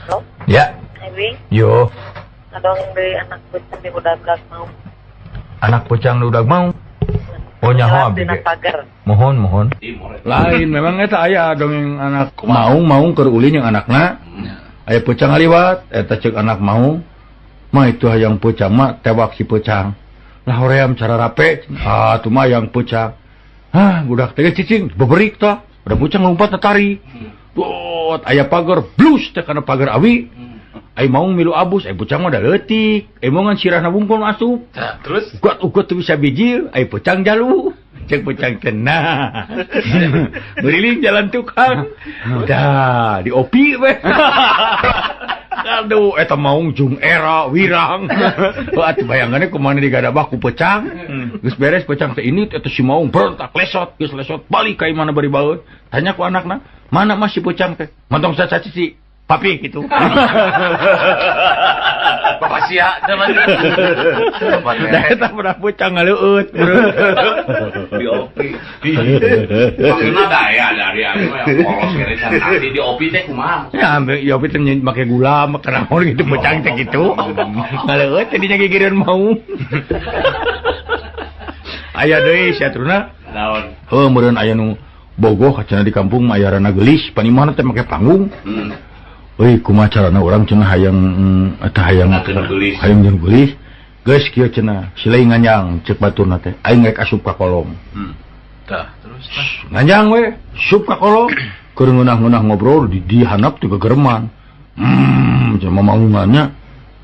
Halo? Ya. Ebi? Yo. Ngadongeng deui anak peucang di udag mau. Anak peucang di udag mau. Oh nyaho abdi ge. Mohon, mohon. Lain memang eta aya dongeng anak maung-maung keur ulin jeung anakna. Aya peucang ngaliwat, eta ceuk anak maung. Mah itu hayang peucang mah tewak si peucang. Lah hoream cara rape, ah tuh mah yang peucang. Hah, budak teh cicing beberik tah. Udah peucang lompat tari. Dot, aya pagar blus teh kana pagar awi. Ai maung milu abus, ai peucang mah da leutik. Ai maung sirahna wungkul asup. Tah, terus ugot-ugot teu bisa bijil, ai peucang jalu. Cek peucang teh nah. Beriling jalan tukang. Dah, diopi we. Aduh, eta maung jung era wirang. Atuh bayangannya kumaha digadabah ku peucang. Geus beres peucang teh ini eta si maung berontak lesot, geus lesot balik ka imahna bari baeud. Tanya ku anakna, mana mas si peucang teh? Mantong sacaci si papi gitu. Bapak sia teh mah. Da eta pernah peucang ngaleueut. Diopi. Maksudna daya dari anu yang polos kere can tadi diopi teh kumaha? Ya, diopi teh make gula, make naon gitu peucang teh gitu. Ngaleueut teh dinya gigireun mau. Aya deui satruna. Naon? Heuh meureun aya nu bogoh cenah di kampung mah aya rana geulis, panimahna teh make panggung. Euy kumaha carana urang cenah hayang eta hayang hayang jeung geulis. Geus kieu cenah, silai nganjang ceuk baturna teh. Aing rek asup ka kolom. Tah, terus tah. Nganjang we, asup ka kolom. Keur ngeunah-ngeunah ngobrol di handap teh gegereman. Cenah mamaungannya.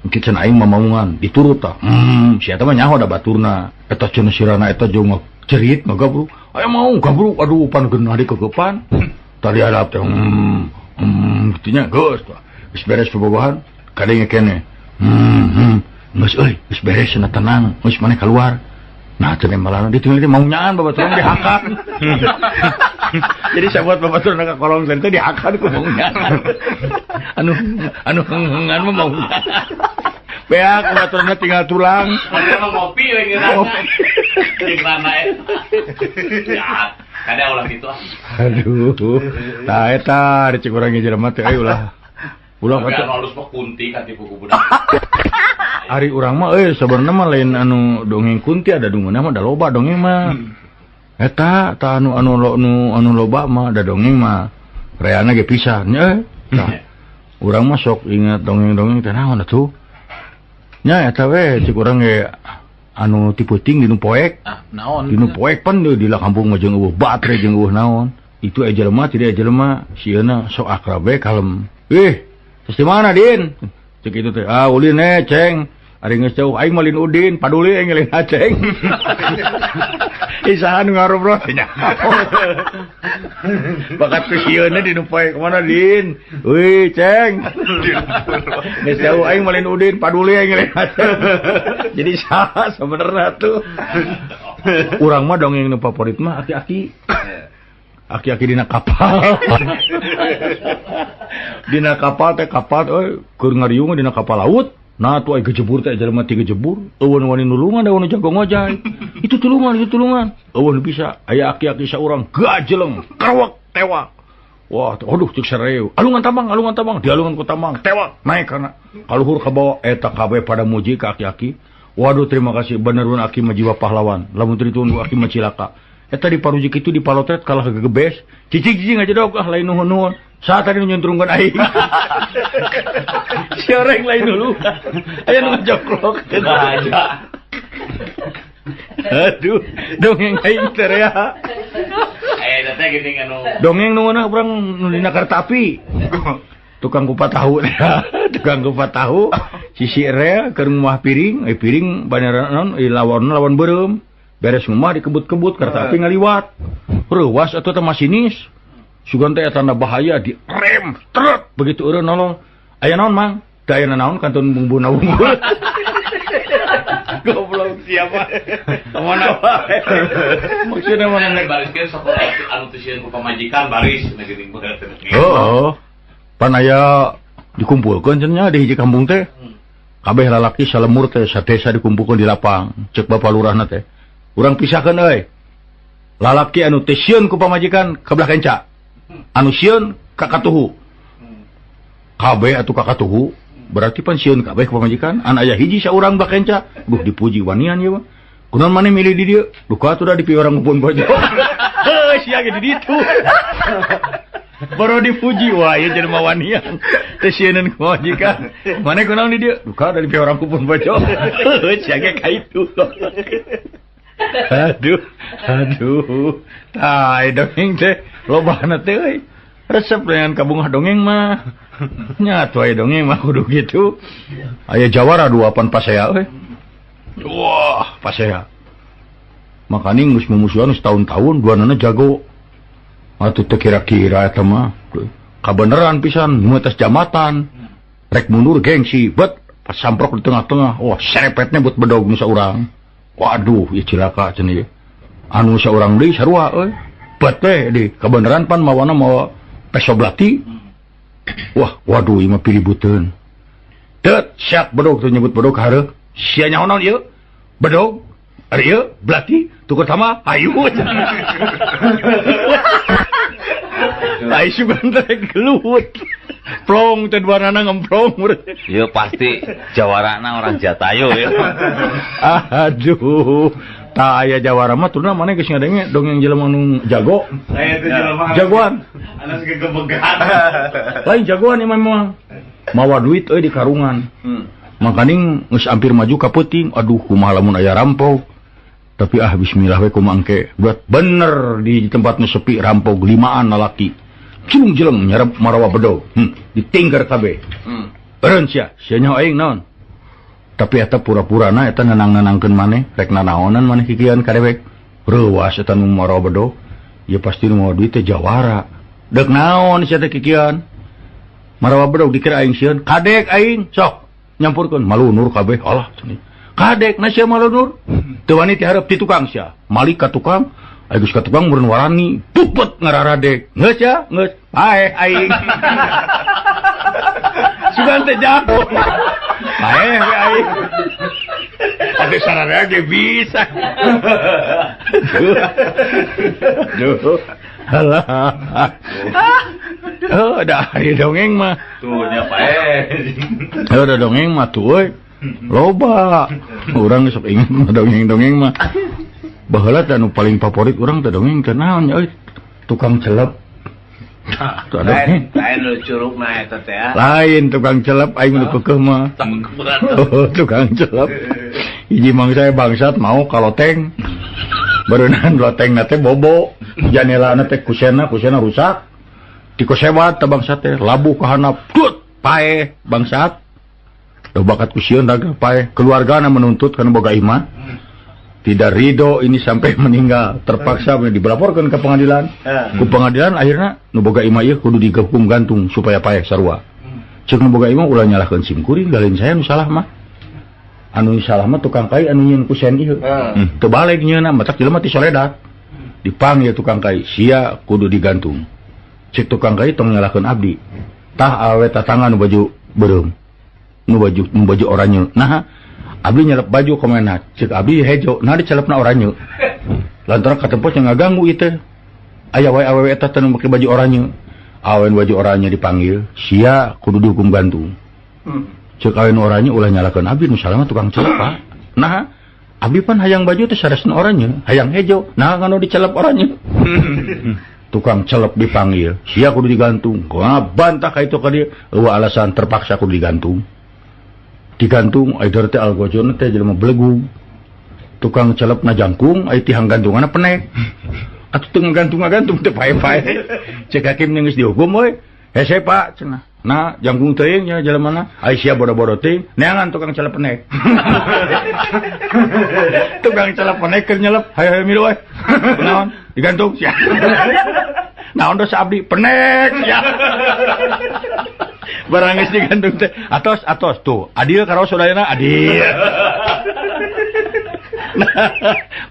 Engke cenah aing mamaungan, diturut tah. Si eta mah nyaho da baturna. Eta cenah sirana eta jeung cerit ngagabruk. Aya mau gabruk, aduh pan geunah dikegepan. Tadi hadap teh gitunya geus geus beres bobogohan kadenge keneh. Geus euy, geus beres cenah tenang, geus maneh keluar. Nah cenah malana ditinggal teh mau nyaan babaturan dihakan. Jadi sabuat babaturan ka kolong teh dihakan ku mau nyaan. Anu henghengan mah mau nyaan. Beak babaturanna tinggal tulang. Mana mah ngopi we ngeunahna. Jeung rana eta. Jahat. Kada ulah kitu ah. Aduh. Tah eta di cik urang jelema teh euy ulah. Ulah kata anu alus mah kunti ka tipu ku budak. Ari urang mah euy sabenerna mah lain anu dongeng kunti ada dungeuna mah da loba dongeng mah. Eta tah anu anu anu loba mah da dongeng mah reana ge pisan nya euy. Tah. Urang mah sok ingat dongeng-dongeng teh naon atuh. Nya eta we cik urang ge anu ti peuting dinu poek. Ah, naon? Dinu poek pan deui di kampung mah jeung eueuh batre jeung eueuh naon. Itu aya jelema tidak jelema sieuna sok akrab we kalem. Ih, terus di mana Din? Cek itu teh, ah ulin ceng. Ari geus jauh aing mah lin Udin, paduli aing lin Aceng. Isahan ngarobrol nya. Bakat ku sieuna dinu poek mana Din? Wih, Ceng. Geus jauh aing mah lin Udin, paduli aing lin Aceng. Jadi saha sebenarnya tuh. Urang mah dongeng nu favorit mah aki-aki. Aki-aki dina kapal. Dina kapal teh kapal euy keur ngariung dina kapal laut. Nah tuh ai gejebur teh jelema ti gejebur, eueun wani nulungan da wani jago ngojay. Itu tulungan. Eueun bisa aya aki-aki saurang gajeleng, kerewek tewak. Wah, aduh cek sareu. Alungan tambang, dialungan ku tambang, tewak naik kana. Kaluhur ka bawa eta kabeh pada muji ka aki-aki. Waduh terima kasih bener aki mah jiwa pahlawan. Lamun teu ditunggu aki mah cilaka. Eta di parujik itu dipalotret kalah gegebes. Cicing-cicing aja dog ah lain nuhun-nuhun. Saat tadi nyuntrungkeun aing. Si orang lain dulu. Aya nu ngajoklok aja. Aduh, dongeng aing teh rea. Eta teh geuning anu. Dongeng nu ngeunah urang nu dina kereta api. Tukang kupat tahu. Tukang kupat tahu sisi rea keur ngumah piring, piring banera naon lawan lawan beureum. Beres ngumah dikebut-kebut kereta api ngaliwat. Reuwas atuh teh masinis. Sugan teh tanda bahaya di rem truk begitu eureun nolong. Aya naon Mang? Teu aya naon kantun bumbuna unggul. Goblok siapa? Mana wae. Maksudna mana nek bariskeun sok anu teu sieun ku pamajikan baris na geuning bener teh. Heeh. Pan aya dikumpulkeun cenah di hiji kampung teh. Kabeh lalaki salemur teh sadesa dikumpulkeun di lapang. Ceuk bapa lurahna teh. Urang pisahkeun euy. Lalaki anu teu sieun ku pamajikan ka belah kenca. Anu sieun ka katuhu. Kabeh atuh kakatuhu. Berarti pan sieun kabeh ka pamajikan. An aya hiji saurang bakenca. Duh dipuji wanian ieu mah. Kunaon maneh milih di dieu? Duka atuh da di piwarang pun bojo. Heuh sia ge di ditu. Baru dipuji wah ieu jelema wanian. Teu sieuneun ku pamajikan. Maneh kunaon di dieu? Duka da di piwarang pun bojo. Heuh sia ge ka itu. Aduh, aduh. Tah dongeng teh lobana teh euy. Resep dengan kabungah dongeng mah. Nya atuh aya dongeng mah kudu kitu. Aya jawara dua pan pasea euy. Wah, pasea. Makaning geus mumusuhan setahun-tahun duanana jago. Atuh teu kira-kira eta mah. Kabeneran pisan nu atas jambatan. Rek mundur gengsi, bet pas samprok di tengah-tengah. Wah, serepetnya buat bedog nu saurang. Waduh, ieu cilaka cenah ieu. Anu saurang deui sarua euy. Bet teh di kabeneran pan mawana mawa peso belati. Wah, waduh ieu mah piributeun. Teut, siap bedog teh nyebut bedog hareuh. Sia nyaho naon ieu? Bedog. Ari ieu belati tukur sama hayu. Ai sugan teh gelut. Plong teh duanana ngemplong. Ieu pasti jawarana orang Jatayu ya. Aduh, tah aya jawara mah turna maneh geus ngadenge dongeng jelema nu jago. Saya teh jelema jagoan. Anas gegebegan. Lain jagoan ieu mah. Mawa duit euy di karungan. Makaning geus hampir maju ka peuting, aduh kumaha lamun aya rampok. Tapi ah bismillah we kumaha engke. Buat bener di tempat nu sepi rampok limaan lalaki. Cilung jeleng nyarep marawa bedog. Ditingker kabeh. Eureun sia, sia nyaho aing naon. Tapi eta pura-purana eta nenang-nenangkeun maneh, rek nanaonan maneh kikian ka dewek. Reuwas eta nu marawa bedog. Ya pasti nu mawa duit teh jawara. Deuk naon sia teh kikian? Marawa bedog dikira aing sieun, kadek aing sok nyampurkeun malunur kabeh. Alah cenah. Kadek na sia malunur. Teu wani ti hareup ti tukang sia. Malik ka tukang, ai geus ka tukang meureun warani, pupet ngararadek. Geus sia, geus. Paeh aing. Sugan teh jago. Paeh we aing. Atuh sararea ge bisa. Duh. Alah. Oh, dah ari dongeng mah. Tuh nya paeh. Oh, da dongeng mah tuh euy. Loba. Urang sok inget mah dongeng-dongeng mah. Baheula teh anu paling favorit urang teh dongeng teh naon nya euy? Tukang celep. Tuh lain, lain nu curugna eta teh. Lain tukang celep aing nu keukeuh mah. Oh, tukang celep. Hiji mangsa bangsat mau ka loteng. Beureunan lotengna teh bobo, janelana teh kusena, kusena rusak. Dikosewat teh bangsat teh, labuh ka handap, tut, paeh bangsat. Duh bakat ku sieun raga paeh. Keluargana menuntut kana boga imah. Tidak ridho ini sampai meninggal, terpaksa dilaporkan ke pengadilan. Ku pengadilan akhirnya nu boga imah ieu kudu dihukum gantung supaya paeh sarua. Ceuk nu boga imah ulah nyalahkeun simkuring, lain saya nu salah mah. Anu salah mah tukang kai anu nyieun kusen ieu. Teu balik nyieunna matak jelema ti soledat. Dipanggil tukang kai, sia kudu digantung. Ceuk tukang kai tong nyalahkeun abdi. Tah awewe tatangga nu baju beureum. Nu baju oranye. Nah, abdi nyelep baju komena, cek abdi hejo, nah dicelepna oranye. Lantaran katempos yang ngaganggu ieu teh. Aya wae awewe eta teh nu make baju oranye. Awen baju oranye dipanggil, sia kudu dihukum gantung. Cek awen oranye ulah nyalakeun abdi nu salah mah tukang celep, Pak. Nah, abdi pan hayang baju teh saresna oranye, hayang hejo, nah nganu dicelep oranye. Tukang celep dipanggil, sia kudu digantung. Wah, bantah ka itu ka dieu, eueuh alasan terpaksa kudu digantung. Digantung ai teh algojona teh jelema belegug. Tukang celepna jangkung ai tihang gantunganna penek. Atuh teu ngagantung-ngagantung teh pae-pae. Cek hakim geus dihukum euy. Hese Pak cenah. Nah, jangkung teuing nya jelemana. Ai sia bodo-bodo teuing, neangan tukang celep penek. Tukang celep penek keur nyelep, hayo-hayo milu euy. Naon? Digantung sia. Naon dosa abdi penek sia. Barang geus digantung teh atos atos tuh adil karaos sadayana adil. Nah,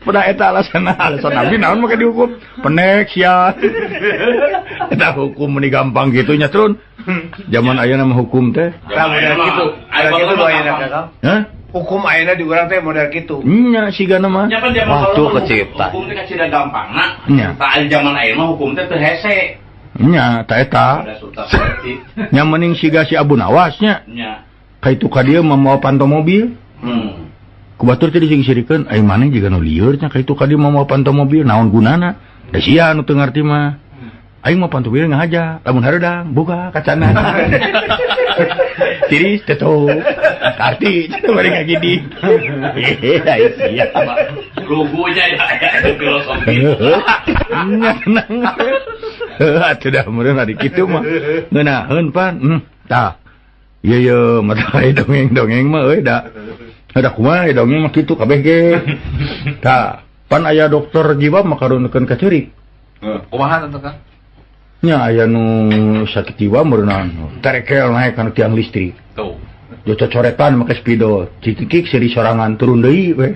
pada eta alasan abdi naon make dihukum penek sia. Eta hukum meni gampang kitu nya trun. Zaman ayeuna mah hukum teh. Tah model kitu. Model kitu ayeuna Kakang. Hah? Hukum ayeuna di urang teh model kitu. Nya sigana mah. Nya pan zaman Waktu baheula kecipta. Hukum teh kacida gampangna. Nya. Tah zaman ayeuna mah hukum teh teu hese. Nya ta eta. Nya mending siga si Abu Nawas nya. Nya. Ka itu ka dieu mamawa panto mobil. Ku batur teh dising-sirikeun ai maneh jiga nu lieur nya ka itu ka dieu mamawa panto mobil naon gunana? Da sia nu teu ngarti mah. Aing mah panto mobil ngahaja, lamun hareudang buka kacana. Tiris teto. Arti cenah bari ngagidi. Ai sia. Lugunya ya filosofi. Nya tenang. Heuh atuh da meureun ari kitu mah. Ngeunaheun pan. Tah. Ieu ye mata dongeng-dongeng mah euy da. Da kumaha dongeng mah kitu kabeh ge. Tah, pan aya dokter jiwa mah karunekeun ka ceurik. Kumaha teh Kang? Nya aya nu sakit jiwa meureunna terekel naek kana tiang listrik. Tuh. Jo cocoretan make spidol, cikikik seri sorangan turun deui we.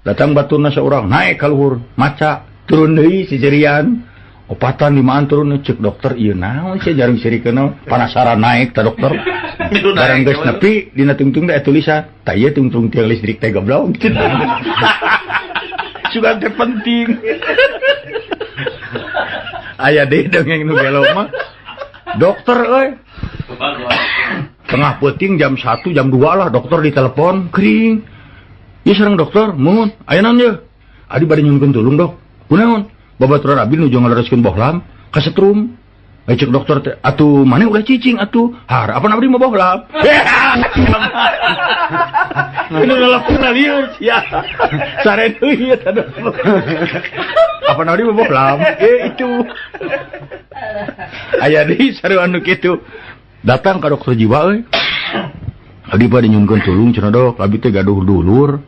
Datang baturna saurang naek ka luhur, maca turun deui sisirian. Opatan limaan turun cek dokter ieu naon sia jarang sirikeun panasaran naek ta dokter. Barang geus nepi dina tungtung teh tulisan, tah ieu tungtung tiang listrik teh goblok. Sugan teh penting. Aya deui dongeng nu gelo mah. Dokter euy. Tengah peuting jam 1 jam 2 lah dokter ditelepon kering. Ieu sareng dokter, muhun. Aya naon ye? Adi bade nyuhunkeun tulung dok. Kunaon? Babaturan abdi nuju ngalereskeun bohlam kasetrum. Ai cek dokter teh, atuh maneh ulah cicing atuh. Har, apa abdi mah bohlam? Ini nelpon lieur sia. Sare deui eta dokter. Apa abdi mah bohlam? Itu. Aya deui sarua anu kitu. Datang ka dokter jiwa euy. Abdi bade nyuhunkeun tulung cenah dok, abdi teh gaduh dulur.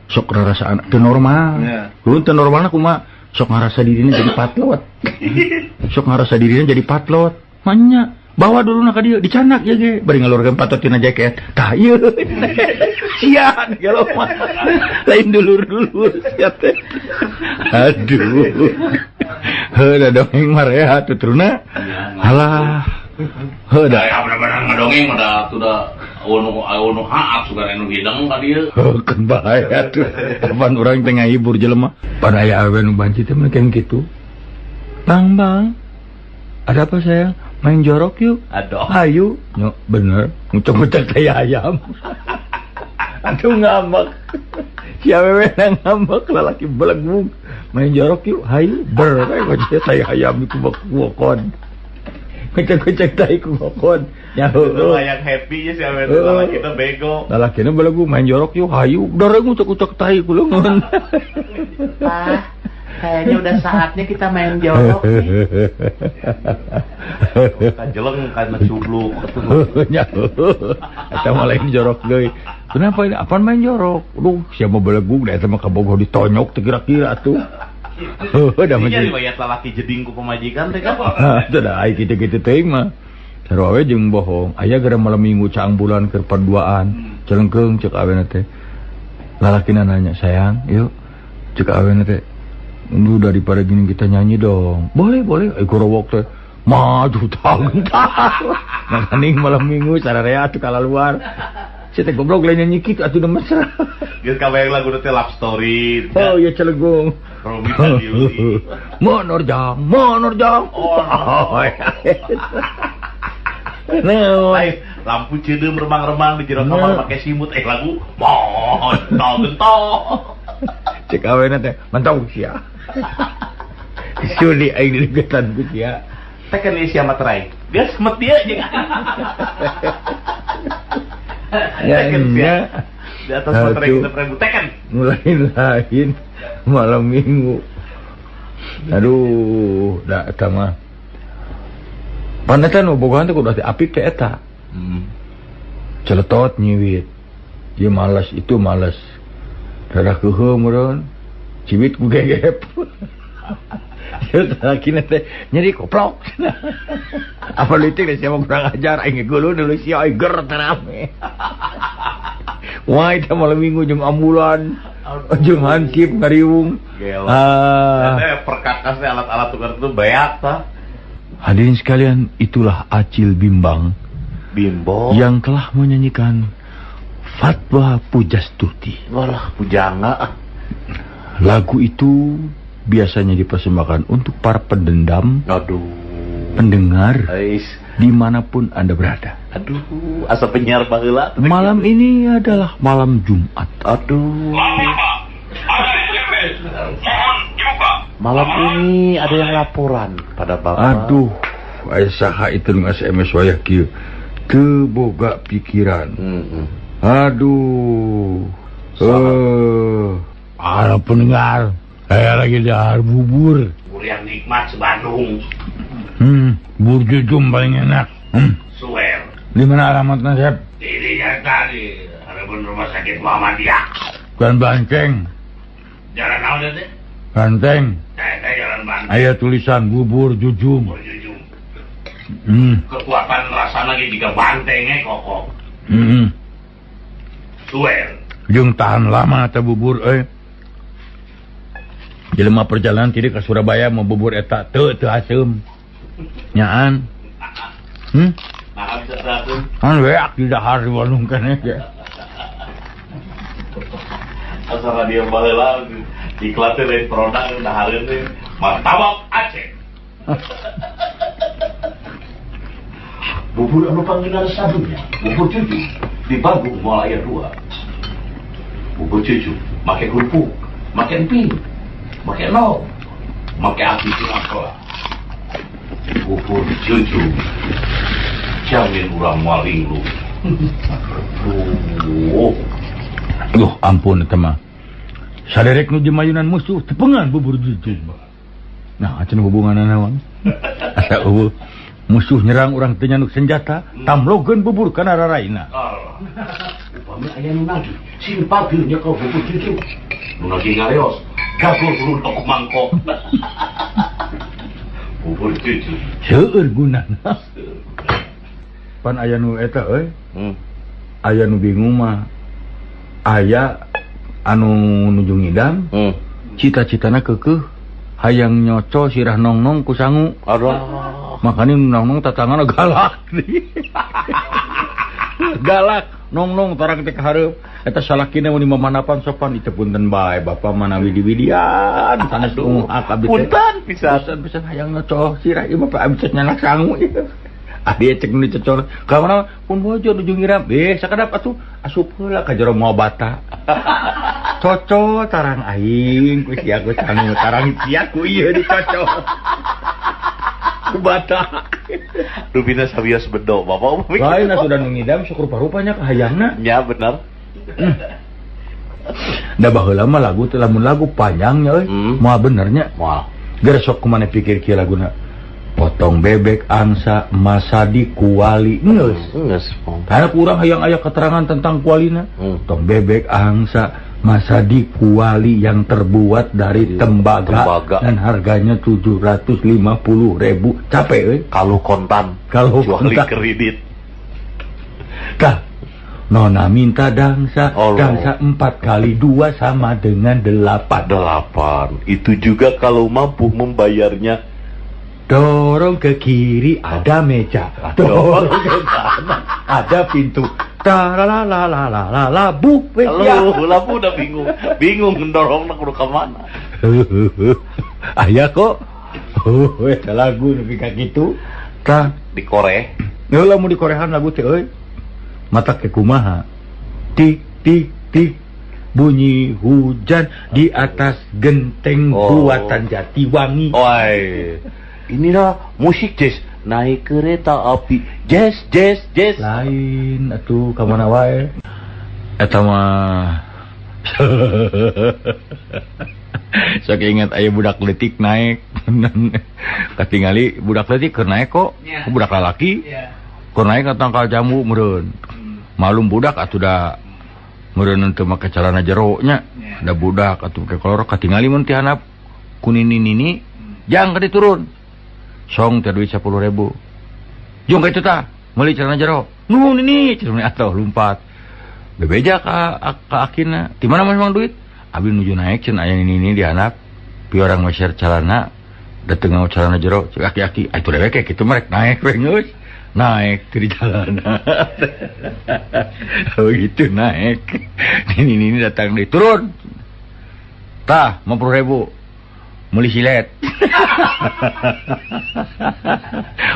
Sok rarasaan teu normal. Ulun teu normalna kumaha? Sok ngarasa dirinya jadi patlot. Sok ngarasa dirinya jadi patlot. Manya, bawa dulu nak ka dieu dicanak ya ge. Bari ngalurkeun patot tina jaket. Tah ieu. Sia gelo mah. Lain dulur-dulur sia teh. Aduh. Heuh da dongeng mah rehat tuturna. Halah. Heuh da. Ya bener-bener ngadongeng mah da atuh da anu haap sugan anu hideng ka dieu. Heuh keun bae atuh. Kapan urang teh ngahibur jelema. Pan aya awewe nu banci teh mah kitu. Bang, bang. Ada apa sayang? Main jorok yuk. Aduh. Ayo. Nyok bener. Ngucek-ngucek tai ayam. Aduh ngambek. Si awewe ngambek lalaki belegung. Main jorok yuk. Hayu. Ber kayak tai ayam ku bokon. Kucek-kucek tai ku bokon. Nyaho. Yang happy nya si awewe lalaki teh bego. Lalakina belegu main jorok yuk. Hayu. Doreng ngucek-ngucek tai ku leungeun. Pak, kayaknya udah saatnya kita main jorok nih. Kajeleng karena cubluk. Eta mah lain jorok deui. Kenapa ini? Apaan main jorok? Duh, siapa belegung da eta mah kabogoh ditonyok teh kira-kira atuh. Heuh, da mah. Jadi riwayat lalaki jeding ku pamajikan teh kan. Teu da ai kitu-kitu teuing mah. Sarua we jeung bohong. Aya gara malam minggu caang bulan keur paduaan. Celengkeung ceuk awena teh. Lalakina nanya, "Sayang, yuk." Ceuk awena teh, "Lu daripada gini kita nyanyi dong." Boleh, boleh. Ai gorowok teh. Maju tang-tang. Makaning malam minggu sararea atuh kalaluar. Si teh goblok lain nyanyi kitu atuh da mesra. Geus kabayang lagu teh love story. Oh iya celegung. Romeo and Juliet. Menerjang, menerjang. Oh. Nah, lampu ceudeum remang-remang di jero kamar make simut lagu montol gentong. Cek awena teh mantau sia. Suli aing didegetan ku sia. Teh kan sia materai. Dia semet dia jeung. Ya, ya. Di atas materai kita prebu teken. Lain-lain malam minggu. Aduh, da eta mah. Paneta nu bogohan teh kudu apik teh eta. Celetot nyiwit. Ieu malas, itu malas. Rada keuheuh meureun. Ciwit ku gegep. Lalakina teh nyeri koplok. Apa leutik teh sia mah kurang ajar aing geuleuh deuleu sia aing ger teh rame. Wah, eta malam minggu jeung ambulan, jeung hansip ngariung. Ah. Perkakas teh alat-alat tukar itu beak tah. Hadirin sekalian, itulah Acil Bimbang. Bimbo yang telah menyanyikan Fatwa Pujastuti. Walah, pujangga. Lagu itu biasanya dipersembahkan untuk para pendendam. Aduh. Pendengar dimanapun Anda berada. Aduh, asa penyiar baheula. Malam ini adalah malam Jumat. Aduh. Malam ini ada yang laporan pada Bapak. Aduh, aya saha itu nu SMS wayah kieu. Teu boga pikiran. Aduh. Para pendengar, saya lagi dahar bubur. Bubur yang nikmat se-Bandung. Bubur jujum paling enak. Suwer. Di mana alamatnya, Sep? Di tadi, harapan rumah sakit Muhammadiyah. Bukan Banteng. Jalan naon teh? Banteng. Saya jalan Banteng. Aya tulisan bubur jujum. Bubur jujum. Kekuatan rasa lagi jika bantengnya kokoh. Suwer. Jeung tahan lama teh bubur euy. Jelema perjalanan tidak ke Surabaya mau bubur eta teu teu haseum. Nyaan. Nah, bisa teu Kan weak di dahar di warung keneh ge. Asa radio baheula iklan teh lain produk dahareun teh martabak Aceh. Bubur anu panggenar sadunya, bubur cucu di Bandung moal aya dua. Bubur cucu make kerupuk, make emping, make no, make api apa? Bubur cucu jamin urang moal linglung. Aduh. Duh, ampun eta mah. Saderek nu jemayunan musuh tepengan bubur cucu. Nah, acan hubunganna naon? Asa eueuh musuh nyerang urang teu nyanuk senjata, tamlogeun bubur kana raraina. Upami aya nu nagih, sing pageur nyekel bubur cucu. Nu nagih ngareos, gagol bulu ku mangkok. Bubur cucu. Seueur gunana. Pan aya nu eta euy. Aya nu bingung mah. Aya anu nuju ngidam, cita-citana keukeuh hayang nyoco sirah nongnong ku sangu. Aduh. Makanya nongnong tatangana galak. Galak nongnong tarang teh ka hareup. Eta salakina mun mamanapan sopan itu punten bae bapa manawi diwidian sanes unghak abdi teh. Punten pisan. Pisan hayang nyoco sirah ieu mah abdi teh nyanak sangu ieu. Adi cek nu dicocor ka mana pun bojo nuju ngiram sakadap atuh asup heula ka jero moal bata. Cocol tarang aing ku sia ku sangu tarang sia ku ieu dicocol. Ku bata. Rupina sawios bedo bapak. Lain sudah nu ngidam sok rupa-rupanya kahayangna. Nya bener. Da baheula mah lagu teh lamun lagu panjangnya euy. Moal benernya. Moal. Geus sok kumaha pikir kieu laguna. Potong bebek angsa masadi kuali geus. Geus. Karena kurang hayang aya keterangan tentang kualina. Potong bebek angsa masadi kuali yang terbuat dari tembaga dan harganya 750.000. Capek euy. Kalau kontan, kalau kontan kredit. Tah, nona minta dangsa, dangsa 4 kali 2 sama dengan 8. 8. Itu juga kalau mampu membayarnya. Dorong ke kiri ada meja, dorong ke kanan ada pintu. Ta la la la la la la bu. Labu udah bingung, bingung mendorong nak ke mana. Ayah kok, eta lagu nepi ka kitu. Tah di Korea. Heula mun di Korean lagu teh euy. Mata ke kumaha? Tik tik tik bunyi hujan di atas genteng buatan Jatiwangi. Oi. Inilah musik jazz, naik kereta api, jazz, jazz, jazz. Lain atuh ka mana wae. Eta mah. Sok ingat aya budak leutik naik. Katingali budak leutik keur naik kok, budak lalaki. Keur naik ka tangkal jambu meureun. Malum budak atuh da meureun teu make calana jero nya. Da budak atuh make kolor katingali mun ti handap ku nini-nini jang ka diturun. Song teh duit 10.000. Jung ka itu tah, meuli celana jero. Nuhun ini, cenah atuh lumpat. Bebeja ka akina. Di mana mas mang duit? Abi nuju naik cenah aya nini-nini di handap. Pi orang meser celana, dateng ngau celana jero, cek aki-aki, atuh dewek kitu mah rek naik we geus. Naik di jalanan. Begitu naik. Nini-nini datang deui, turun. Tah, 50.000. Meuli silet.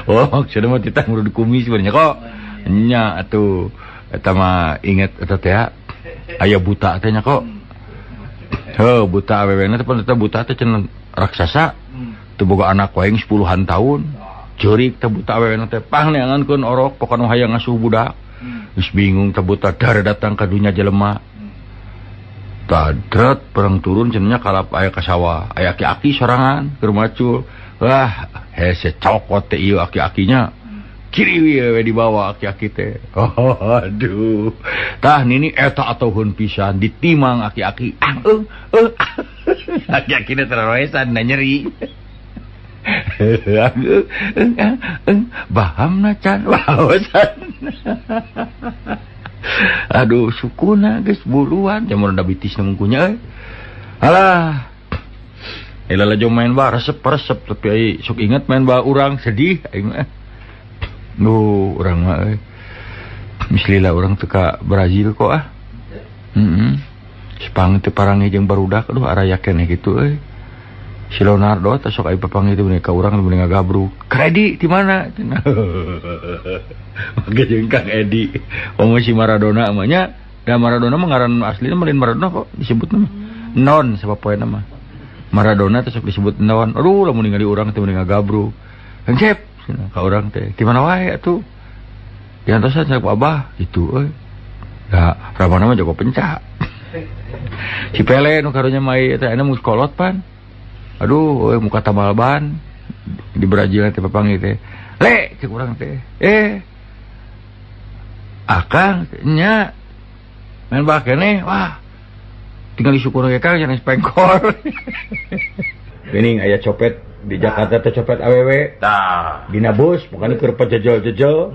Oh, maksudna mah titah ngurud kumis bener kok. Nya atuh eta mah inget eta teh aya buta teh nya kok. Heuh, buta awewena teh pan eta buta teh cenah raksasa. Teu boga anak wae 10-an tahun. Ceurik teh buta awewena teh pang neangankeun orok pokona hayang ngasuh budak. Geus bingung teh buta dar datang ka dunya jelema. Tadrat perang turun cenah kalap aya ka sawah, aya aki-aki sorangan keur macul. Wah, hese cokot teh ieu aki-akinya. Kiri we dibawa aki-aki teh. Oh, aduh. Tah nini eta atoheun pisan ditimang aki-aki. Ah, aki-akina teraroesan na nyeri. Bahamna can waosan. Aduh sukuna geus buluan jamur da bitis mungkunya euy. Alah. Lalajo main bah resep-resep tapi ai sok inget main bah urang sedih aing mah. Duh, urang mah euy. Mislila urang teu ka Brazil kok ah. Heeh. Sepang teh parangi jeung barudak aduh araya keneh kitu euy. Si Leonardo teh sok ai papanggih teh ka urang mending ngagabruk. Kang Edi di mana? Make jeung Kang Edi. Omo si Maradona mah nya, da Maradona mah ngaran aslina mah lain Maradona kok disebutna mah. Non sapopoena mah. Maradona teh sok disebut non. Aduh lamun ningali urang teh mending ngagabruk. Kang Cep cenah ka urang teh. Di mana wae atuh? Diantosan ku Abah gitu euy. Da Ramana mah jago pencak. Si Pele nu karunya mah ieu teh anu kolot pan. Aduh, euy muka tambal ban di Brazil teh papanggih teh. Le cek urang teh. Akang nya main bah keneh wah. Tinggal disyukur ge Kang jangan pengkor. Geuning aya copet di Jakarta teh copet awewe. Tah. Dina bus pokona keur pejejel-jejel.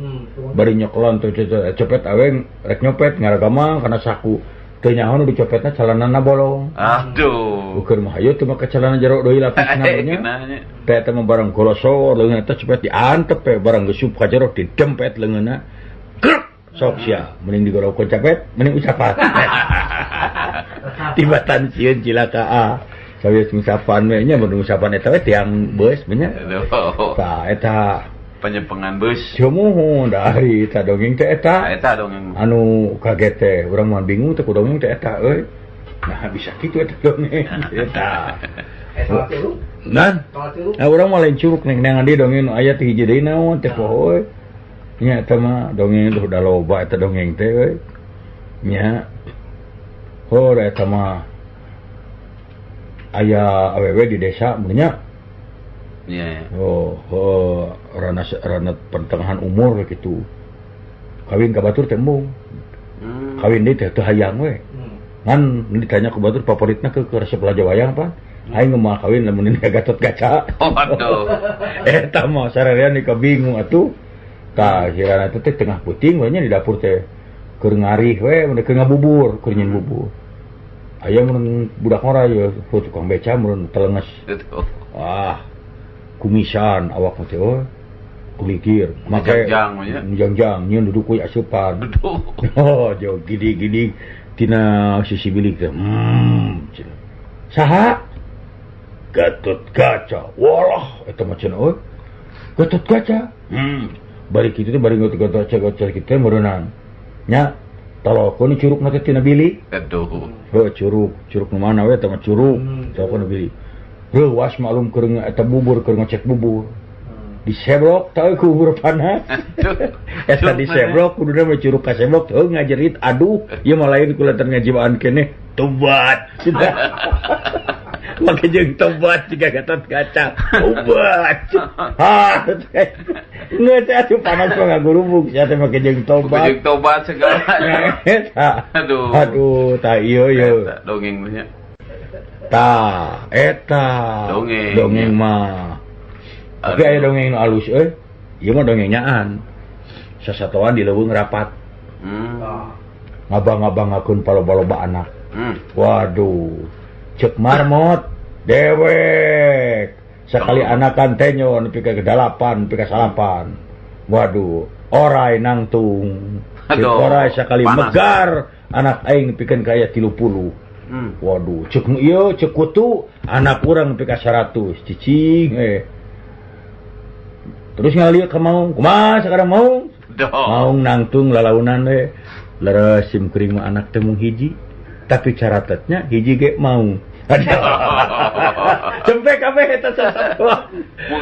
Bari nyoklon teh copet awewe rek nyopet ngaragama kana saku. Teu nyaho nu dicopetna celanana bolong. Aduh. Ukur mah hayu teu make celana jero deui lapisna nya. Teh eta mah barang golosor leungeun eta copet diantep we barang geus ka jero didempet leungeunna. Krek sok sia mending digorok capet mending ucapan. Tibatan sieun cilaka ah. Sawios ngusapan we nya mun ngusapan eta we tiang beus nya. Tah eta penyepengan bus. Cumuhun dari eta dongeng teh eta. Eta dongeng. Anu kaget teh, urang mah bingung teh ku dongeng teh eta euy. Nah bisa kitu eta dongeng eta. Nan. Nah urang mah lain curug neng neangan di dongeng nu aya teh hiji deui naon teh poho euy. Nya eta mah dongeng teh udah loba eta dongeng teh euy. Nya. Oh eta mah aya awewe di desa mun nya. Yeah. Oh, rana pertengahan umur gitu. Kawin ka batur teh embung. Kawin deui teh teu hayang we. Ngan ditanya ku batur favoritna ke resep raja wayang pan. Aing mah kawin lamun ini Gatot Kaca. Oh, aduh. Eta mah sarerean ka bingung atuh. Tah si rana teh tengah peuting we nya di dapur teh keur ngarih we mun keur ngabubur, keur nyeun bubur. Aya mun budak ngora ye tukang beca mun telenges. Wah. Kumisan awak teh oh kulikir make jangjang nyeun duduk we asupan. Oh jauh gidi-gidi tina sisi bilik teh cenah saha Gatot Kaca walah eta mah cenah euy Gatot Kaca bari kitu teh bari Gatot Kaca kitu teh meureunan nya talokeun curugna teh tina bilik aduh heuh curug curug nu mana we eta mah curug talokeun bilik reuwas maklum keur eta bubur keur ngecek bubur. Disebrok tah ku bubur panas. Eta disebrok kuduna mah curug kasebrok heuh ngajerit aduh ieu mah lain kulantaran ngajiwaan keneh tobat. Make jeung tobat jiga Gatot Kaca. Tobat. Ha. Geus atuh panas mah ngagurubug sia teh make jeung tobat. Jeung tobat segala. Aduh. Aduh tah ieu ieu. Dongeng mah nya. Ta eta dongeng, dongeng mah. Tapi aya dongeng nu alus euy. Ieu mah dongeng nyaan. Sasatoan di leuweung rapat. Ngabang-ngabangakeun paloba-loba anak. Waduh. Ceuk marmot dewek. Sakali anakan tenyo nepi ka 8, nepi ka 9. Waduh, orai nangtung. Ceuk orai sakali megar anak aing pikeun ka aya 30. Waduh, cek nu ieu cek kutu anak urang nepi ka 100 cicing Terus ngalieu ka maung, kumaha sakarang maung? Maung nangtung lalaunan we. Leres sim kuring mah anak teh mung hiji, tapi caratetnya hiji ge maung. Cempe kabeh eta sasatoa.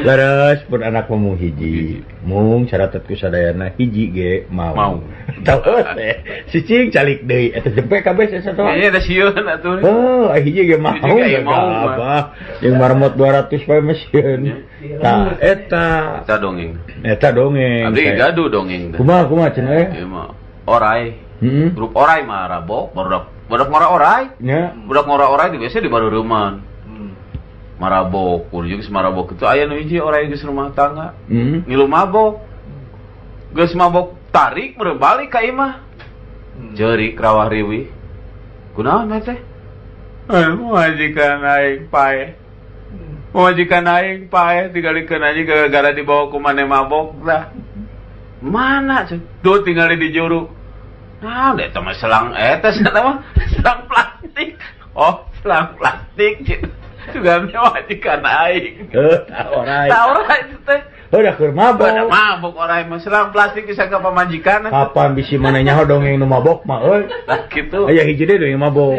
Leres pun anak mah mung hiji, mung caratet ku sadayana hiji ge maung. Tahu teh, cicing calik deui eta cempe kabeh sasatoa. Ieu da sieun atuh. Heuh, hiji ge maung apa. Jeung marmot 200 pae mah sieun. Tah eta. Eta dongeng. Eta dongeng. Abdi gaduh dongeng teh. Kumaha kumaha cenah eh? Ieu mah orai. Grup orai mah rabok, barudak ngora orai. Nya. Budak ngora orai di biasa di bareureman. Marabok, kudu geus marabok itu aya nu hiji orai geus rumah tangga. Ngilu mabok. Geus mabok tarik balik ka imah. Jeurik rawah riwih. Kunaon teh? Majikan aing paeh. Majikan aing paeh tingalikeun aja gara-gara dibawa ku maneh mabok tah. Mana cek? Duh tingali di juru. Nah, eta mah selang eta mah selang plastik. Oh, selang plastik cek. Juga majikan aing. Heuh, tah orai. Tah orai teh. Heuh da keur mabok. Da mabok orai mah selang plastik bisa ka pamajikan. Kapan bisi maneh nyaho dongeng nu mabok mah euy. Tah kitu. Aya hiji deui dongeng mabok.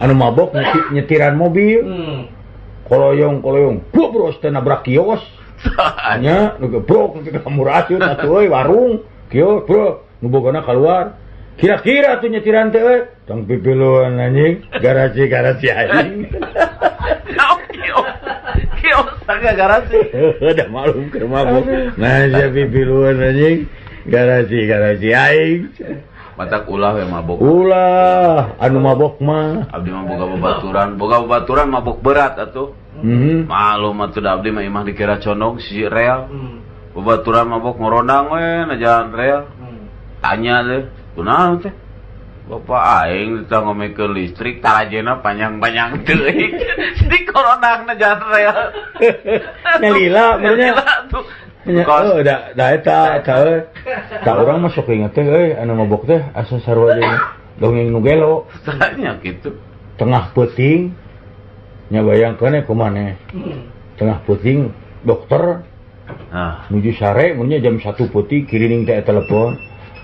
Anu mabok nyetiran mobil. Koloyong-koloyong, bobros teh nabrak kios. Nya, nu gebrok nu ka murasieun atuh euy warung. Kios, bro, nu bogona kaluar. Kira-kira tuh nyetiran teh euy. Tong pipiluan anjing, garasi-garasi anjing. Kios. Kios tangga garasi. Udah malum keur mabok. Nah, sia pipiluan anjing, garasi-garasi aing. Matak ulah we mabok. Ulah, anu mabok mah. Abdi mah boga babaturan mabok berat atuh. Malum atuh da abdi mah imah dikira condong si rel. Babaturan mabok ngorondang we na jalan rel. Tanya teh, kunaon teh? Bapak aing teh ngomekeun listrik tarajena panjang-panjang teuing. Di korondang na jalan rel. Nyalila benernya. Oh, da eta eta euy. Da urang mah sok inget teh euy anu mabok teh asa sarua jeung dongeng nu gelo. Tanya kitu. Tengah peuting nya bayangkeun kumaha Tengah peuting dokter. Nah, nuju sare mun nya jam 1 peuting kirining teh telepon.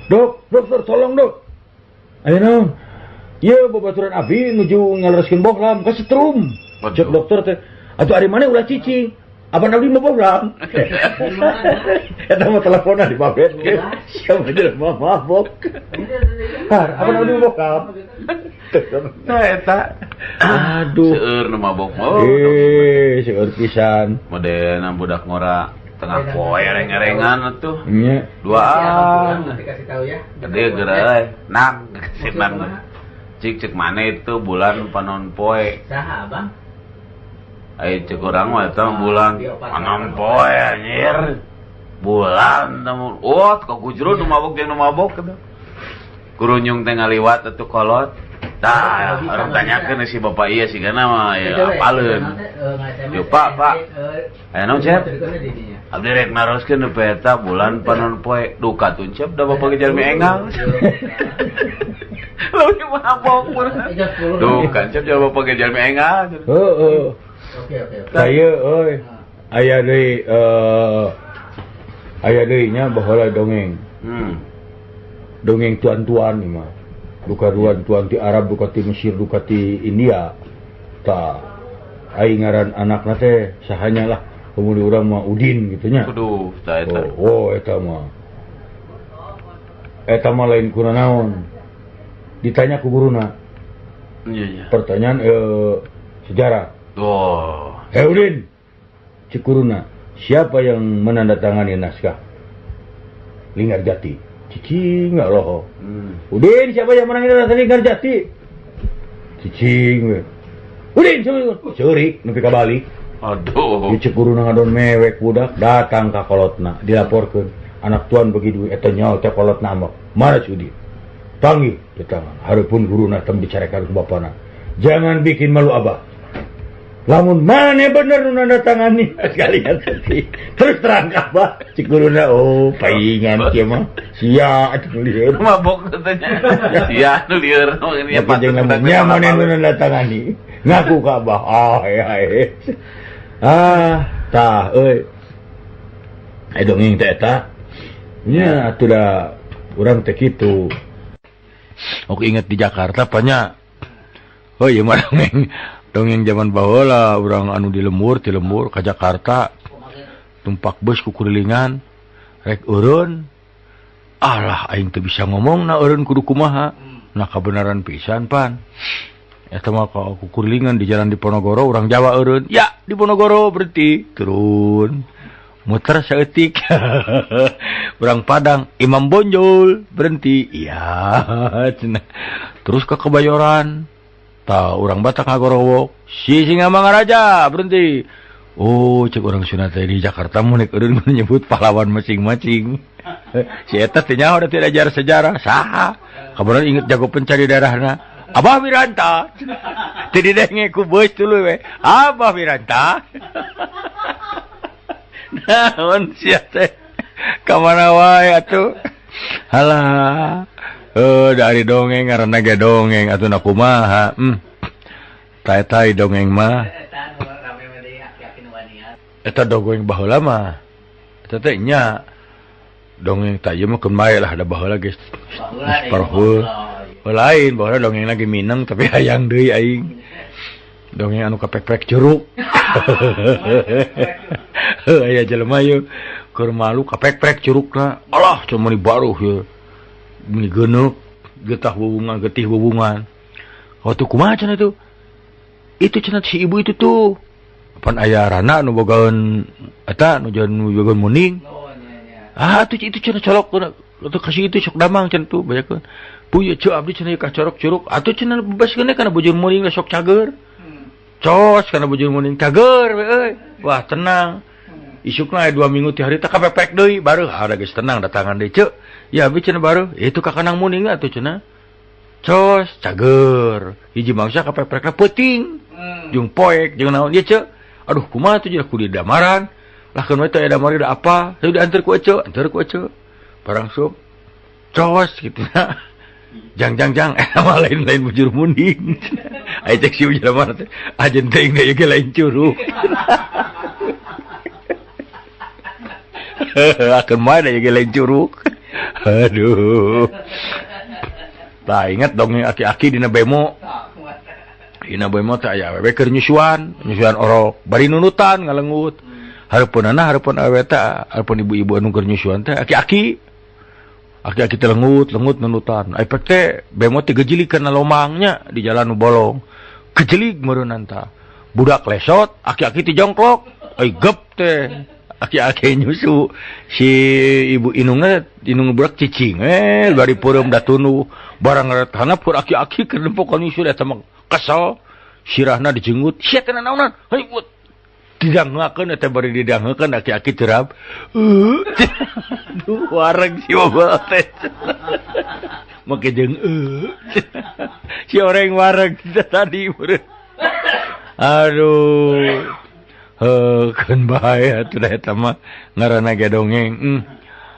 Dok, dokter tolong dok. Aya naon? Ieu babaturan abi nuju ngalereskeun bohlam ka setrum. Cek dokter teh, atuh ari maneh ulah cicing. Abang abdi mah bohlam. Eta mah teleponan di babet. Siapa jelema mabok. Har, abang abdi mah bohlam. Nah eta. Aduh. Seueur nu mabok mah. Seueur pisan. Modena budak ngora tengah poe reng-rengan atuh. Nya. Duaan. Dikasih tahu ya. Gede geura nang senang. Cik cek mana itu bulan panon poe. Saha abang? Ai cek urang mah eta bulan panon poe anjir. Bulan temu. Oh, kagujrun nu mabok jeung nu mabok kitu. Kurunyung teh ngaliwat atuh kolot. Tah, urang tanyakeun si bapak ieu sigana mah ya apaleun. Yo Pak, Pak. Aya naon Cep? Abdi rek naroskeun nu eta bulan panon poe duka tuncep da bapak ge jalmi enggal. Leuwih mabok mun. Duka Cep jalma bapak ge jalmi enggal. Heeh. Oke, oke. Saya euy aya deui aya deui nya baheula dongeng. Dongeng tuan-tuan ieu mah. Duka tuan-tuan ti Arab, duka ti Mesir, duka ti India. Tah aing ngaran anakna teh sahanya lah. Kemudian urang mah Udin gitu nya. Aduh, tah eta. Oh, eta mah. Eta mah lain kuna naon. Ditanya ku guruna. Iya, iya. Pertanyaan sejarah. Oh. Hei Udin, cek guruna, siapa yang menandatangani naskah Linggarjati? Cicing nggak loh. Udin, siapa yang menandatangani Linggarjati? Cicing we. Udin, siapa? Ceurik nepi ka balik. Aduh. Cek guruna ngadon mewek budak datang ka kolotna dilaporkeun. Anak tuan begitu eta nyaho teh kolotna mah. Mana si Udin? Panggil di tangan. Hareupeun guruna teu dicarekan ku bapana. Jangan bikin malu abah. Lamun maneh bener nu nandatangani sekalian teh. Terus terang ka Abah cik guruna oh paingan kieu mah sia atuh lieur. Mabok katanya. Sia nu lieur nya patut nya maneh nu nandatangani. Ngaku ka Abah. Ah ya. Ah tah euy. Ai dongeng teh eta. Nya atuh da urang teh kitu. Oke inget di Jakarta banyak. Oh iya mah dongeng. Dongeng zaman baheula urang anu di lembur, ti lembur ka Jakarta. Tumpak bus kukurilingan rek eureun. Alah aing teu bisa ngomong na eureun kudu kumaha. Nah kabenaran pisan pan. Eta mah ka kukurilingan di jalan Diponegoro urang Jawa eureun. Ya, Diponegoro berhenti turun. Muter saeutik. Urang Padang Imam Bonjol berhenti. Iya cenah. Terus ke Kebayoran. Tah urang Batak ngagorowok si Singamangaraja berhenti. Oh cek urang Sunda teh di Jakarta mun rek eureun menyebut pahlawan masing-masing. Si eta teh nyaho da teu diajar sejarah saha. Kabeneran inget jago pencari daerahna. Abah Wiranta. Teu didenge ku beus tuluy we. Abah Wiranta. Naon sia teh? Ka mana wae atuh? Halah. Dari dongeng ngaranna ge dongeng atuh na kumaha. Tai-tai dongeng mah. Eta dongeng baheula mah. Eta teh nya dongeng tah ieu mah keun bae lah da baheula geus parhul. Lain baheula dongeng lagi mineng tapi hayang deui aing. Dongeng anu kapek-pek curug. Aya jelema ieu keur malu kapek-pek curugna. Alah cuma di baruh ieu. Meni geuneuk getah bubungan getih bubungan. Waktu kumaha cenah itu? Itu cenah si ibu itu tuh. Pan aya rana nu bogaeun eta nu bogaeun muning. Ah tuh itu cenah colok atuh kasih itu sok damang cenah tuh banyakeun. Puye ceu abdi cenah ka corok curug atuh cenah bebaskeun kana bujur muning sok cager. Cos kana bujur muning cager we euy. Wah tenang. Isukna aya 2 minggu ti harita kapepek deui bareuh ada geus tenang datangan deui ceu. Ya abdi cenah bareuh itu ka kanang muning atuh cenah. Cos cager. Hiji mangsa kapepekna peuting. Jeung poek jeung naon ieu ceu. Aduh kumaha tuh jeung kudu damaran. Lah keun we teh aya damar da apa? Saya diantar ku ece, antar ku ece. Barang sup. Cos kitu na. Jang jang jang eta mah lain-lain bujur muning. Aya cek si bujur mana teh. Ajen teuing deui ge lain curug. Akan mana ge lain curug. Aduh. Tah inget dongeng aki-aki dina bemo. Dina bemo teh aya awewe keur nyusuan, nyusuan orok, bari nunutan ngalengut. Hareupeunana hareupeun awewe teh, hareupeun ibu-ibu anu keur nyusuan teh aki-aki. Aki-aki teh lengut, lengut nunutan. Ai pek teh bemo teh gejelig kana lomangnya di jalan nu bolong. Gejelig meureunnan tah. Budak lesot, aki-aki teh jongklok. Ai gep teh. Aki-aki nyusu si ibu inungna inung budak cicing bari peureum da tunduh barang ngaretana pur aki-aki keur nempokan nyusu eta mah kesel sirahna dijenggut sia teh naonan hayut didangeukeun eta bari didangeukeun aki-aki terap duh wareg si bapak teh make jeung si oreng wareg tadi aduh keun bae atuh da eta mah ngaranna ge dongeng.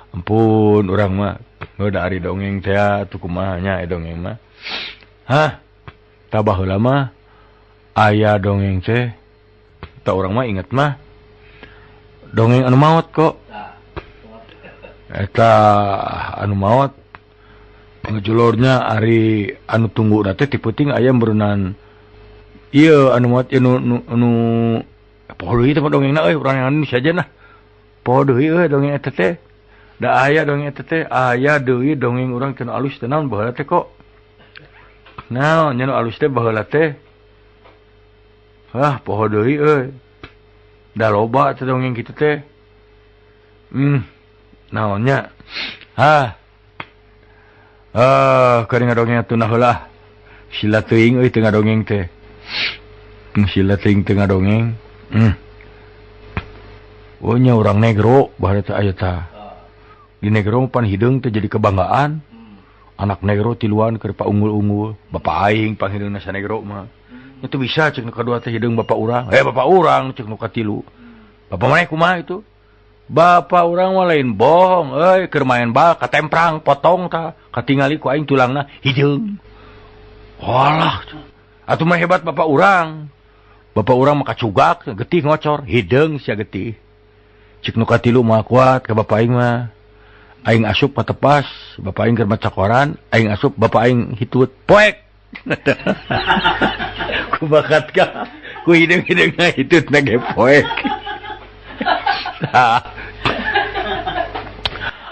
Ampun urang mah heuh da ari dongeng teh atuh kumaha nya dongeng mah. Hah? Tah baheula mah aya dongeng teh tah urang mah inget mah dongeng anu maot kok. Eta anu maot ngejulurnya ari anu tungguna teh ti peuting aya meureunnan ieu anu maot ieu nu poho deui teh dongengna euy urang anu saja nah. Poho deui euy dongeng eta teh. Da aya dongeng eta teh, aya deui dongeng urang teu alus teh naon baheula teh kok. Naon nya nu alus teh baheula teh. Hah, poho deui euy. Da loba teh dongeng kitu teh. Naon nya? Hah. Keur ngadongeng atuh nah heula. Sila teuing euy teu ngadongeng teh. Sila teuing teu ngadongeng. Oh nya urang negro baheula teh aya tah. Di negro pan hideung teh jadi kebanggaan. Anak negro tiluan keur paunggul-unggul. Bapak aing panghideungna sanegro mah. Itu bisa cek nu kadua teh hideung bapak urang. Bapak urang cek nu katilu. Bapak maneh kumaha itu? Bapak urang mah lain bohong euy, keur main bal katemprang potong tah, katingali ku aing tulangna hideung. Walah, atuh mah hebat bapak urang. Bapak urang mah kacugak, getih ngocor, hideung sia getih. Cek nu katilu mah kuat ka bapak aing mah. Aing asup patepas, bapak aing keur maca koran, aing asup bapak aing hitut poek. Ku bakat ka, ku hideung-hideungna hitutna ge poek.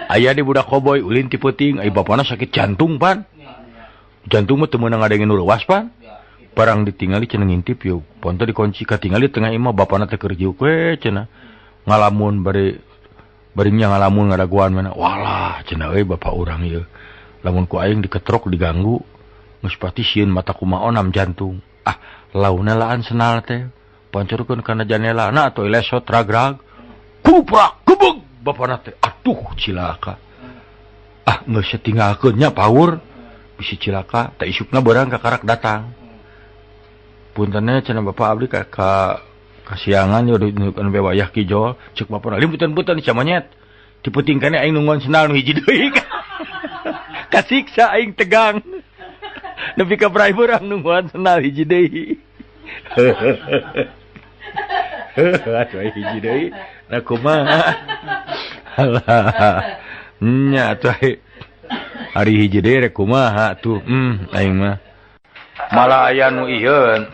Aya di budak koboy ulin ti peuting, ai bapana sakit jantung pan. Jantung mah teu meunang ngadengin nu leuwas pan. Barang ditingali cenah ngintip yeuh, ponto dikunci katingali tengah imah bapana teh keur jiuk we cenah. Ngalamun bari nya ngalamun ngadaguan mana. Walah cenah euy bapak urang ieu. Lamun ku aing diketrok diganggu, geus pati sieun mata kumaha onam jantung. Ah, launa laan senal teh. Pancorkeun kana janela na atuh lesot ragrag. Kuprak gebeg bapana teh. Aduh cilaka. Ah geus tinggalkeun nya paur. Bisi cilaka teh isukna beurang kakarak datang. Puntenna cenah bapak abdi ka kasiangan yo anu be wayah kijol cek bapana limputan-putan sia monyet. Ti peuting kene aing nungguan sendal nu hiji deui. Kasiksa aing tegang. Nepi ka brai beurang nungguan sendal hiji deui. Atuh hiji deui. Nah kumaha? Alah. Nya atuh hari hiji deui rek kumaha tuh. Aing mah. Malah aya nu ieu.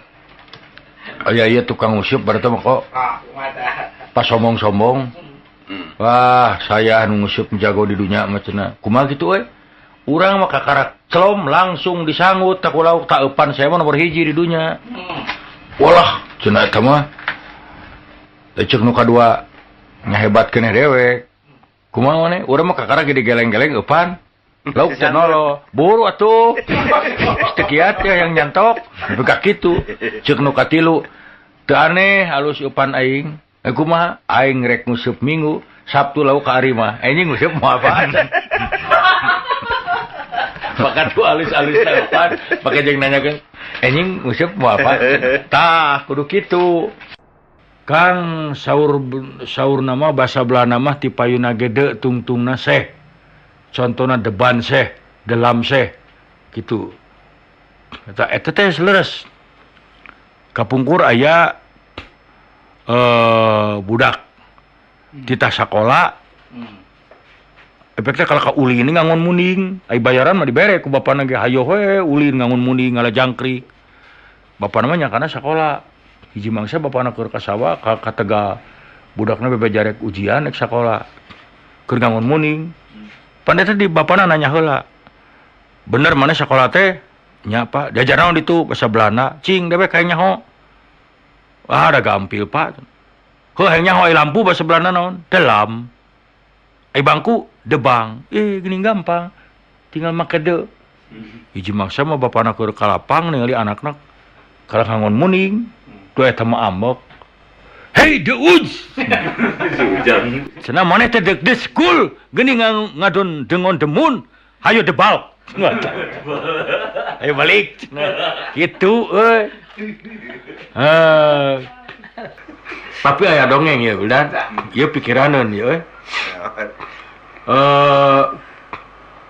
Aya ieu tukang useup berarti mah kok. Pas sombong-sombong. Wah, saya nu nguseup jago di dunya mah cenah. Kumaha kitu euy? Urang mah kakarak celom langsung disanggut tak lauk tak eupan saya mah nomor hiji di dunya. Walah, cenah eta mah. Cek nu kadua nya hebat keneh dewek. Kumaha maneh? Urang mah kakarak gede geleng-geleng eupan. Lauk teh nolo, buru atuh. Geus kiat ya yang nyantok, nepi ka kitu. Ceuk nu katilu, teu aneh halus eupan aing. Kumaha? Aing rek nguseup Minggu, Sabtu lauk ka ari mah. Anjing nguseup moal apaan. Maka tuh alus-alus eupan, pake jeung nanyakeun, anjing nguseup moal apa? Tah, kudu kitu. Kang saur nama basa Belanda mah ti payuna gede tungtungna seh. Contohna deban seh, delam seh gitu. Eta eta teh leres. Kapungkur aya budak titah sakola. Efeknya kalau ka ulin ngangon munding, ai bayaran mah dibere ku bapana ge hayo we ulin ngangon munding ngala jangkrik. Bapana mah nyakana sakola. Hiji mangsa bapana keur ka sawah ka Tegal. Budakna bebe jarek ujian rek sakola. Keur ngangon munding. Pandai di bapana nanya heula. Bener mana sekolah teh? Nya Pak, diajar naon ditu bahasa Belanda. Cing dewek hayang nyaho. Ah, da gampil Pak. Heuh hayang nyaho ai lampu bahasa Belanda naon? Delam. Ai bangku debang. Geuning gampang. Tinggal make de. Hiji mangsa mah bapana keur ka lapang ningali anakna kalah ngangon munding. Duh eta mah ambek. Hey de uj. Cenah maneh teh dek de school geuning ngadon dengon demun hayo debal. Ayo balik. Kitu euy. Tapi aya dongeng ya, Wildan. Ieu pikiraneun ieu euy.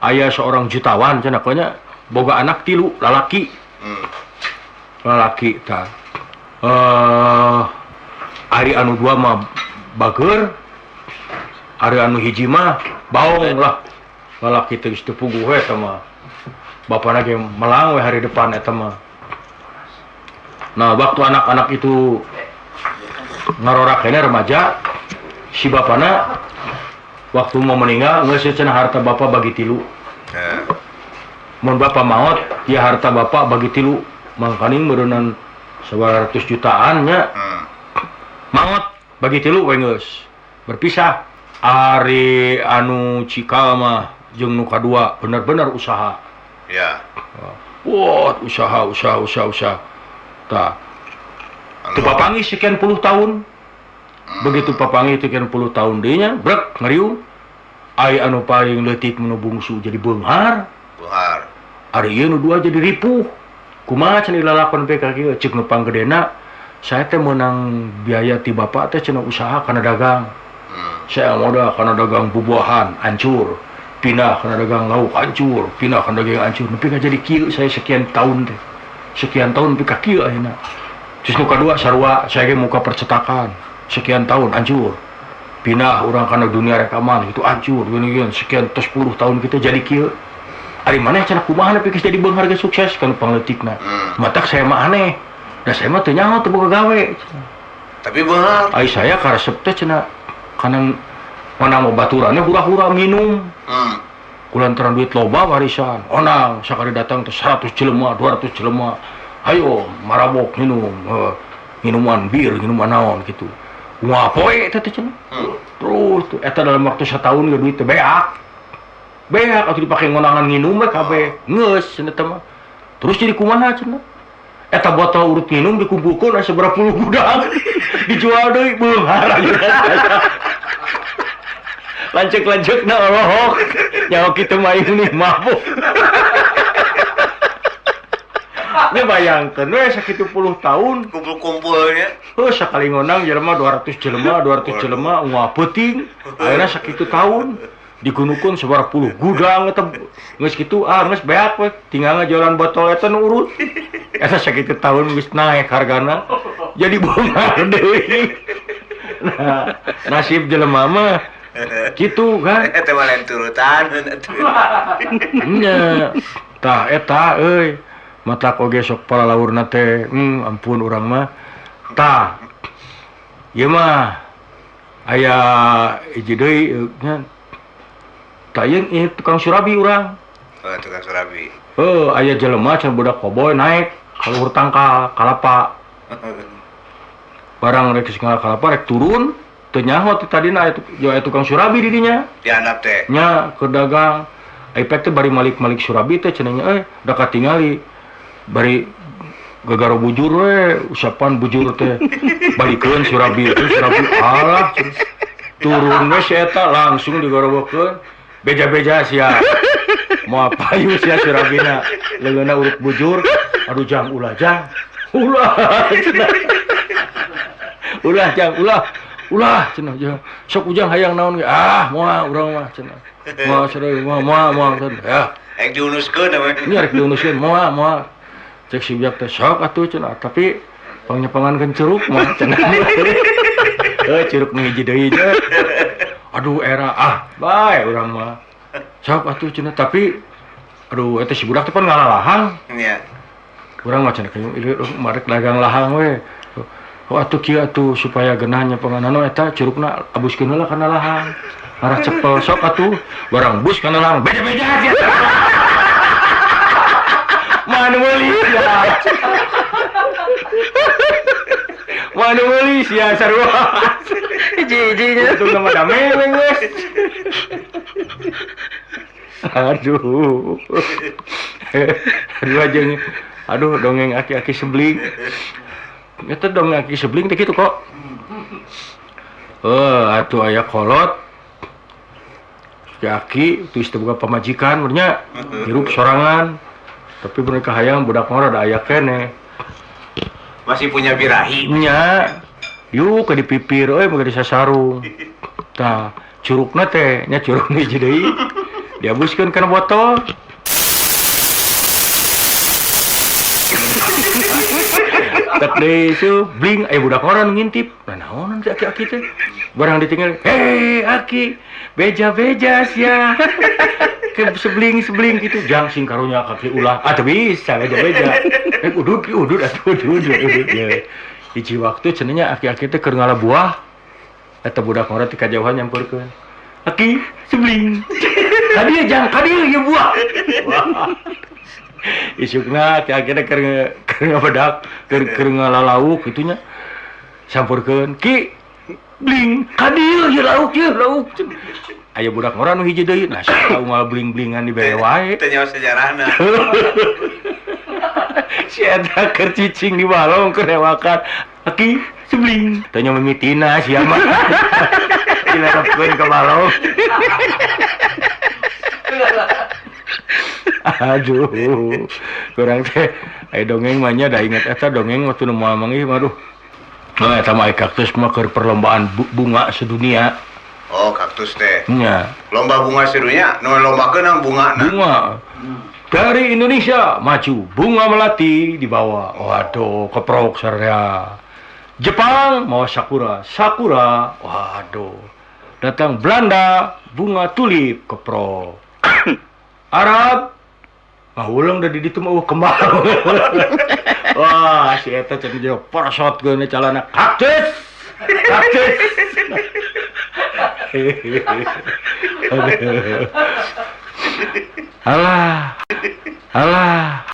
Aya seorang jutawan cenah nya boga anak 3 lalaki. Lalaki tah. Ari anu 2 mah bager, ari anu hiji mah baong lah. Lalaki teh geus teu puguh we eta mah. Bapana ge melang we hari depan eta mah. Nah, waktu anak-anak itu ngarorak keneh remaja, si bapana waktu mau meninggal geus cenah harta bapa bagi 3. Mun bapa maot, ya harta bapa bagi 3. Mangkaning meureunnan 100 jutaan nya. Maot bagi 3 we geus berpisah. Ari anu cikal mah jeung nu kadua bener-bener usaha. Ya. Wah, usaha. Tah. Teu papanggih sekian puluh tahun. Begitu papanggih sekian puluh tahun deui nya, brek ngariung. Ai anu paling leutik nu bungsu jadi beunghar. Beunghar. Ari ieu nu dua jadi ripuh. Kumaha cenah lalakon pe ka kieu ceuk nu panggedena saya teh meunang biaya ti bapak teh cenah usaha kana dagang. Saya modal kana dagang bubuahan hancur, pindah kana dagang lauk hancur, pindah kana dagang hancur. Nepi ka jadi kieu saya sekian tahun teh. Sekian tahun nepi ka kieu ayeuna. Terus nu kadua sarua saya ge muka percetakan sekian tahun hancur. Pindah urang kana dunia rekaman itu hancur gini-gini sekian tos 10 tahun kita jadi kieu. Ari maneh cenah kumaha nepi geus jadi beunghar geus sukses kana pangleutikna. Matak saya mah aneh. Da saya mah teu nyaho teu boga gawe. Tapi beunghar. Ai saya karesep teh cenah kana onang baturannya hura-hura minum. Kulantaran duit loba warisan. Onang sakali datang teh 100 jelema, 200 jelema. Ayo marabok minum, minuman bir, minuman naon gitu. Wah poe teh teh cenah. Terus tuh eta dalam waktu setahun ge duit teh beak. Beak atuh dipake ngonangan nginum we kabeh. Geus cenah teh mah. Terus jadi kumaha cenah? Eta botol urut minum dikumpulkeun aya sabaraha puluh gudang. Dijual deui beunghar. Lanceuk-lanceukna olohok. Nyawa kitu mah ini mabuk. Nya bayangkeun we sakitu puluh tahun kumpul-kumpulnya. Heuh sakali ngonang jelema 200 jelema, 200 jelema ungah peuting. Ayeuna sakitu tahun digunukeun sabaraha puluh gudang eta geus kitu ah geus beak we tinggal ngajualan botol eta nu urut. Eta sakitu tahun geus naek hargana jadi beunghar deui. Nah, nasib jelema mah kitu kan. Eta mah lain turutan atuh. Nya. Tah eta euy. Matak oge sok palalaurna teh, ampun urang mah. Tah. Ieu mah aya hiji deui nya. Tah ieu tukang surabi urang. Oh, tukang surabi. Heuh, aya jelema cenah budak koboy naik ka luhur tangkal kalapa. Barang rek geus ngala kalapa rek turun, teu nyaho ti tadina aya tukang surabi di dinya. Di handap teh. Nya keur dagang. Ai pek teh bari malik-malik surabi teh cenah nya da katingali bari gagaro bujur we, usapan bujur teh. Balikeun surabi teh surabi alah turun we si eta langsung digorowokeun. Beja-beja sia. Moal payu sia surabina. Leungeunna urut bujur. Aduh jang ulah jang. Ulah cenah. Ulah jang ulah. Ulah cenah jang. Sok ujang hayang naon ge? Ah moal urang mah cenah. Moal sareng moal moal moal cenah. Ya. Rek diunuskeun we. Nya rek diunuskeun moal moal. Cek si ujang teh sok atuh cenah, tapi pangnyepangankeun curug mah cenah. Heuh curug nu hiji deui nya. Aduh era ah bae urang mah. Sok atuh cenah tapi aduh eta si budak teh pan ngalalahang. Nya. Urang mah cenah marek dagang lahang we. Oh atuh kieu atuh supaya geunah nyepangan eta curugna abuskeun heula kana lahang. Arah cepel sok atuh barang bus kana lahang beja-beja sia. Manu meuli sia. Manu meuli sia sarua. Hiji-hijinya. Untung nama dame we geus. Aduh. Aduh aja. Aduh dongeng aki-aki sebling. Eta dongeng aki sebling teh kitu kok. Atuh aya kolot. Aki teu boga pamajikan nya hirup sorangan. Tapi mereka hayang budak mah rada aya keneh. Masih punya birahi. Nya. Yuk ke dipipir euy moga disasarung. Tah, curugna teh nya curug hiji deui. Diabuskeun kana botol. Tek deui su bling aya budak ngora nu ngintip. Nah naonan si aki-aki teh? Barang ditinggal, "Hei aki, beja-beja sia." Ke sebling-sebling gitu, jang sing karunya kaki ulah. Ah teu bisa beja-beja. Udud udud atuh udud udud ya. Hiji waktu cenah nya aki-aki teh keur ngala buah. Eta budak ngora ti kajauhan nyamperkeun. Aki sebling. Kadieu jang, kadieu ieu buah. Wah. Isukna ti akhirna keur ngabedak, keur ngalalauk kitu nya. Sampurkeun, "Ki, bling, kadieu ieu lauk ieu lauk." Aya budak ngora nu hiji deui, nah sia unggal bling-blingan dibere wae. Teu nyaho sejarahna. Si eta keur cicing di balong keur rewakan. Aki, sebling. Teu nyaho mimitina sia mah. Dilarepkeun ka balong. Aduh. Kurang teh aya dongeng mah nya da inget eta dongeng waktu nu moal manggih mah aduh. Nah, eta mah kaktus mah keur perlombaan bunga sedunia. Oh, kaktus teh. Nya. Lomba bunga sedunia, nu lombakeun nang bunga. Bunga. Dari Indonesia maju bunga melati dibawa. Waduh, keprok sarya. Jepang mau sakura, sakura. Waduh. Datang Belanda bunga tulip keprok. Arab ngahuleng da di ditu mah kembang. Wah, si eta cenah jauh porosot geuna calana kaktus. Kaktus. Alah. Alah.